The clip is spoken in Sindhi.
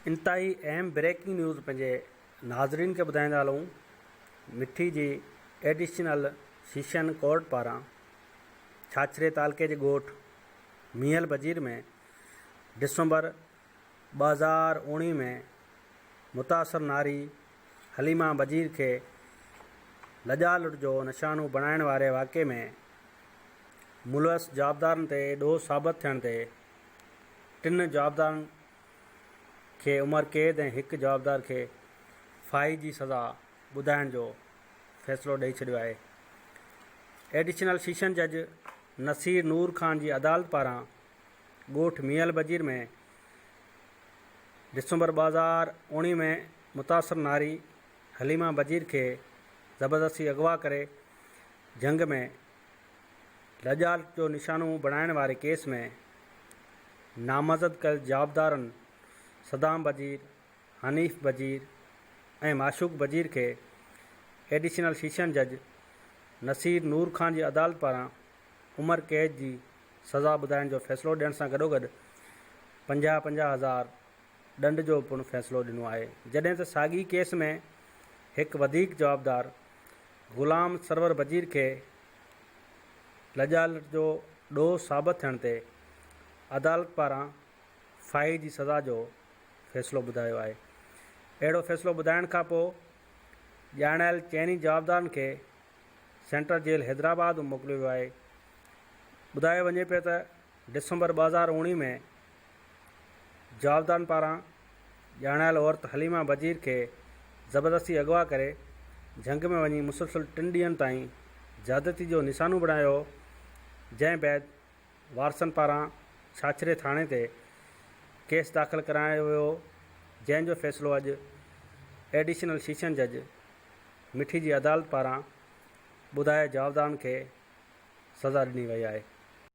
انتهائي اهم بريڪنگ نيوز پنهنجي ناظرين کي ٻڌائيندا هلون مٺي جي ايڊيشنل سيشن ڪورٽ پاران ڇاڇري تعلقي جي ڳوٺ مينهل بجير ۾ ڊسمبر 2019 ۾ متاثر ناري حليمه بجير کي لڄا لٽ جو نشانو بڻائڻ واري واقعي ۾ ملوث جوابدارن تي ڏوهه ثابت ٿيڻ تي ٽن جوابدارن کي عمر قيد ۽ هڪ جوابدار کي ڦاهي جي سزا ٻڌائڻ جو فيصلو ڏئي ڇڏيو آهي. ايڊيشنل سيشن جج نصير نور خان جي عدالت پاران ڳوٺ مينهل بجير ۾ ڊسمبر 2019 ۾ متاثر ناري حليمه بجير کي زبردستي اغوا ڪري جهنگ ۾ لڄالٽ جو نشانو بڻائڻ واري ڪيس ۾ نامزد ڪيل جوابدارن صدام بجير، حنيف بجير ۽ معشوق بجير کي ايڊيشنل سيشن جج نصير نور خان جي عدالت پاران عمر قيد جي سزا ٻڌائڻ جو فيصلو ڏيڻ سان گڏوگڏ پنجاهه پنجاهه هزار ڏنڊ جو پڻ فيصلو ڏنو آهي جڏهن ته ساڳئي ڪيس ۾ هڪ وڌيڪ جوابدار غلام سرور بجير کي لڄالٽ جو ڏوهه ثابت ٿيڻ تي عدالت پاران ڦاهي جي سزا جو فيصلو ٻڌايو آهي. اهڙو فيصلو ٻڌائڻ کانپوء ڄاڻايل چئني جوابدارن کي سينٽرل جيل حيدرآباد موڪليو ويو آهي. ٻڌايو وڃي پيو ته ڊسمبر 2019 ۾ جوابدارن پاران ڄاڻايل عورت حليمه بجير کي زبردستي اغوا ڪري جهنگ ۾ وڃي مسلسل ٽن ڏينهن تائين زيادتي جو نشانو بڻايو هو، جنهن بعد وارثن پاران ڇاڇري ٿاڻي تي ڪيس داخل ڪرايو ويو هو، جنهن جو فيصلو اڄ ايڊيشنل سيشن جج مٺي جي عدالت پاران ٻڌائي جوابدارن کي سزا ڏني وئي آهي.